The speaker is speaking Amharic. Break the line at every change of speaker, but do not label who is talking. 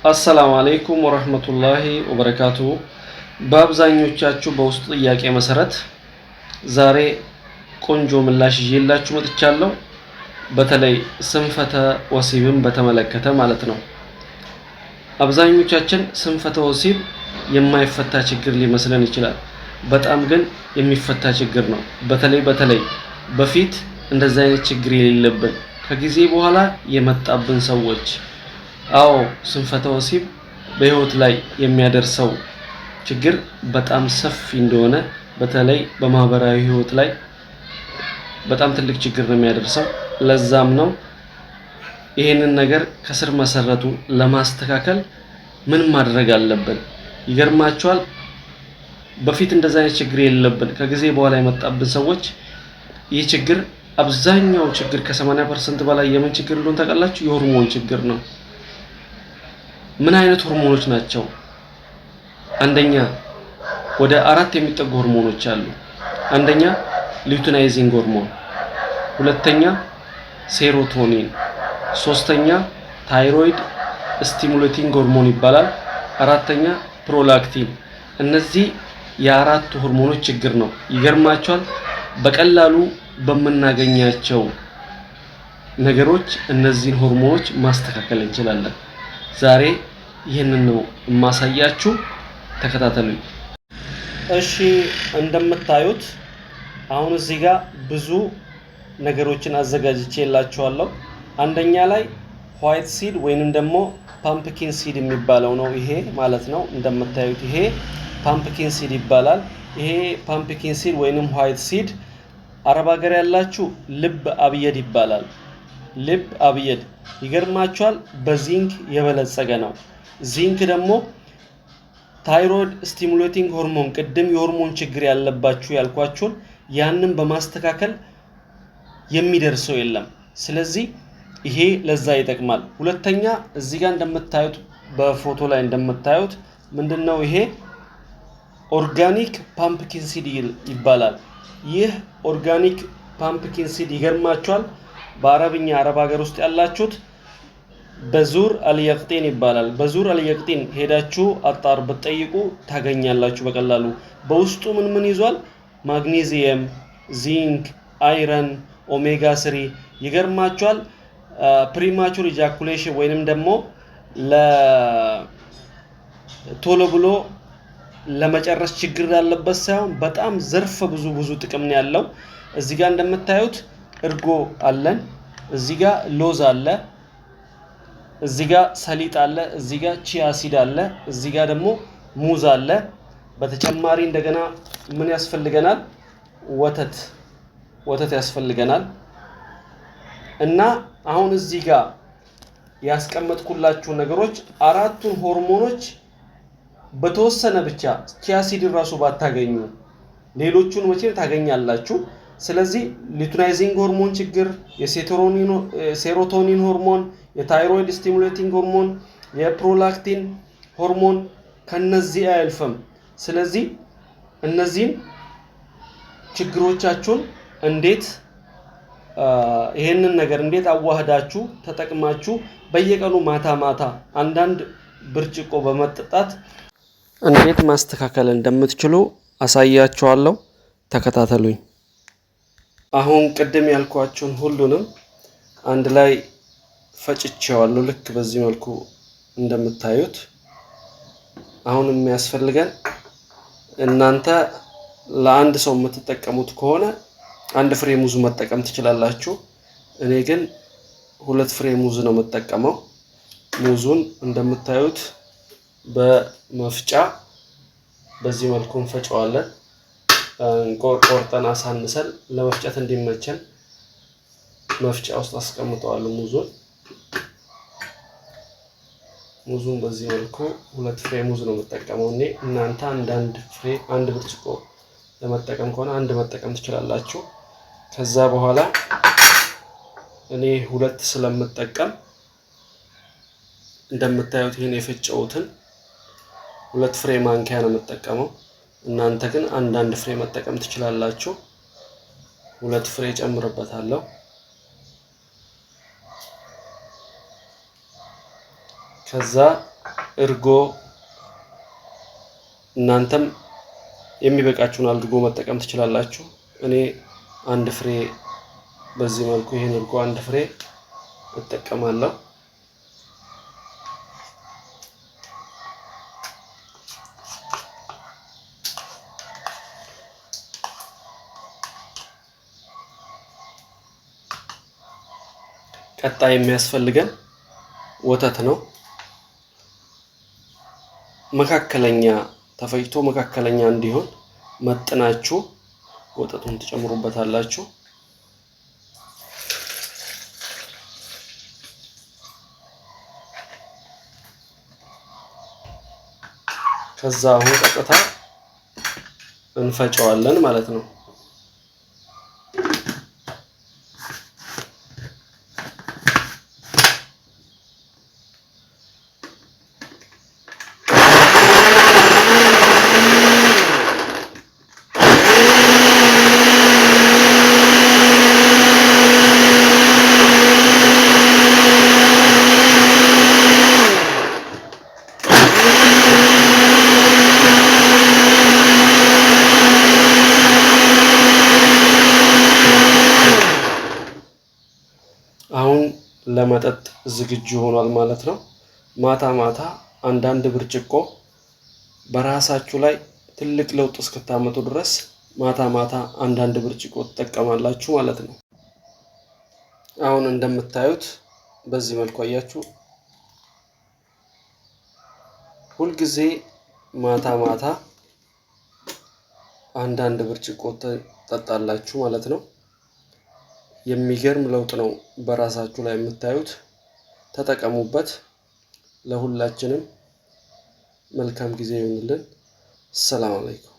አሰላሙ አለይኩም ወረህመቱላሂ ወበረካቱሁ። በአብዛኞቻችሁ በውስጥ ጥያቄ መሰረት ዛሬ ቆንጆ ምላሽ ይዤላችሁ መጥቻለሁ። በተለይ ስንፈተ ወሲብን በተመለከተ ማለት ነው። አብዛኞቻችን ስንፈተ ወሲብ የማይፈታ ችግር ሊመስለን ይችላል። በጣም ግን የሚፈታ ችግር ነው። በተለይ በተለይ በፊት እንደዚህ አይነት ችግር የሌለብን ከጊዜ በኋላ የመጣብን ሰዎች፣ አዎ፣ ስንፈተ ወሲብ በህይወት ላይ የሚያደርሰው ችግር በጣም ሰፊ እንደሆነ፣ በተለይ በማህበራዊ ህይወት ላይ በጣም ትልቅ ችግር ነው የሚያደርሰው። ለዛም ነው ይህንን ነገር ከስር መሰረቱ ለማስተካከል ምን ማድረግ አለብን? ይገርማችኋል። በፊት እንደዛ አይነት ችግር የሌለብን ከጊዜ በኋላ የመጣብን ሰዎች ይህ ችግር፣ አብዛኛው ችግር ከ80% በላይ የምን ችግር እንደሆነ ታውቃላችሁ? የሆርሞን ችግር ነው። ምን አይነት ሆርሞኖች ናቸው? አንደኛ ወደ አራት የሚጠጉ ሆርሞኖች አሉ። አንደኛ luteinizing hormone፣ ሁለተኛ serotonin፣ ሶስተኛ thyroid stimulating hormone ይባላል። አራተኛ prolactin። እነዚህ የአራቱ ሆርሞኖች ችግር ነው። ይገርማችኋል፣ በቀላሉ በምናገኛቸው ነገሮች እነዚህን ሆርሞኖች ማስተካከል እንችላለን። ዛሬ ይህንን ነው የማሳያችሁ። ተከታተሉኝ። እሺ፣ እንደምታዩት አሁን እዚህ ጋር ብዙ ነገሮችን አዘጋጅቼላችኋለሁ። አንደኛ ላይ white seed ወይንም ደግሞ pumpkin seed የሚባለው ነው ይሄ ማለት ነው። እንደምታዩት ይሄ pumpkin seed ይባላል። ይሄ pumpkin seed ወይንም white seed አረብ ሀገር ያላችሁ لب أبيض ይባላል። لب أبيض ይገርማችኋል፣ በዚንክ የበለጸገ ነው። ዚንክ ደግሞ thyroid stimulating hormone፣ ቅድም የሆርሞን ችግር ያለባችሁ ያልኳችሁን፣ ያንን በማስተካከል የሚደርሰው የለም። ስለዚህ ይሄ ለዛ ይጠቅማል። ሁለተኛ እዚህ ጋር እንደምታዩት፣ በፎቶ ላይ እንደምታዩት ምንድን ነው ይሄ? Organic pumpkin seed ይባላል። ይህ organic pumpkin seed ይገርማችኋል። በአረብኛ አረብ ሀገር ውስጥ ያላችሁት بذور اليقطين ይባላል። بذور اليقطين ሄዳችሁ عطار ብትጠይቁ ታገኛላችሁ በቀላሉ። በውስጡ ምን ምን ይዟል? Magnesium፣ zinc፣ iron፣ omega 3። ይገርማችኋል። Premature ejaculation ወይንም ደግሞ ቶሎ ብሎ ለመጨረስ ችግር ያለበት ሳይሆን በጣም ዘርፈ ብዙ ብዙ ጥቅም ነው ያለው። እዚህ ጋር እንደምታዩት እርጎ አለን። እዚህ ጋር ሎዝ አለ። እዚህ ጋር ሰሊጥ አለ። እዚህ ጋር chia seed አለ። እዚህ ጋር ደግሞ ሙዝ አለ። በተጨማሪ እንደገና ምን ያስፈልገናል? ወተት፣ ወተት ያስፈልገናል። እና አሁን እዚህ ጋር ያስቀመጥኩላችሁ ነገሮች አራቱን ሆርሞኖች በተወሰነ ብቻ፣ chia seed ራሱ ባታገኙ ሌሎቹን መቼም ታገኛላችሁ። ስለዚህ luteinizing hormone ችግር፣ የ serotonin hormone፣ የ thyroid stimulating hormone፣ የ prolactin hormone ከነዚህ አያልፍም። ስለዚህ እነዚህን ችግሮቻችሁን እንዴት፣ ይሄንን ነገር እንዴት አዋህዳችሁ ተጠቅማችሁ በየቀኑ ማታ ማታ አንዳንድ ብርጭቆ በመጠጣት እንዴት ማስተካከል እንደምትችሉ አሳያችኋለሁ። ተከታተሉኝ። አሁን ቅድም ያልኳችሁን ሁሉንም አንድ ላይ ፈጭቼዋለሁ። ልክ በዚህ መልኩ እንደምታዩት። አሁን የሚያስፈልገን እናንተ ለአንድ ሰው የምትጠቀሙት ከሆነ አንድ ፍሬ ሙዝ መጠቀም ትችላላችሁ። እኔ ግን ሁለት ፍሬ ሙዝ ነው የምጠቀመው። ሙዙን እንደምታዩት በመፍጫ በዚህ መልኩ እንፈጨዋለን። ቆርጠን አሳንሰን ለመፍጨት እንዲመቸን መፍጫ ውስጥ አስቀምጠዋለሁ ሙዙን። ሙዙን በዚህ መልኩ ሁለት ፍሬ ሙዝ ነው የምጠቀመው እኔ። እናንተ አንዳንድ ፍሬ፣ አንድ ብርጭቆ ለመጠቀም ከሆነ አንድ መጠቀም ትችላላችሁ። ከዛ በኋላ እኔ ሁለት ስለምጠቀም እንደምታዩት ይህን የፈጨሁትን ሁለት ፍሬ ማንኪያ ነው የምጠቀመው። እናንተ ግን አንዳንድ ፍሬ መጠቀም ትችላላችሁ። ሁለት ፍሬ ጨምርበታለሁ። ከዛ እርጎ እናንተም የሚበቃችሁን አድርጎ መጠቀም ትችላላችሁ። እኔ አንድ ፍሬ በዚህ መልኩ ይሄን እርጎ አንድ ፍሬ እጠቀማለሁ። ቀጣይ የሚያስፈልገን ወተት ነው። መካከለኛ ተፈጭቶ መካከለኛ እንዲሆን መጥናችሁ ወተቱን ትጨምሩበታላችሁ። ከዛ አሁን ቀጥታ እንፈጨዋለን ማለት ነው። አሁን ለመጠጥ ዝግጁ ሆኗል ማለት ነው። ማታ ማታ አንዳንድ ብርጭቆ በራሳችሁ ላይ ትልቅ ለውጥ እስክታመጡ ድረስ ማታ ማታ አንዳንድ ብርጭቆ ትጠቀማላችሁ ማለት ነው። አሁን እንደምታዩት በዚህ መልኩ አያችሁ። ሁልጊዜ ማታ ማታ አንዳንድ ብርጭቆ ትጠጣላችሁ ማለት ነው። የሚገርም ለውጥ ነው በራሳችሁ ላይ የምታዩት። ተጠቀሙበት። ለሁላችንም መልካም ጊዜ ይሁንልን። ሰላም አለይኩም።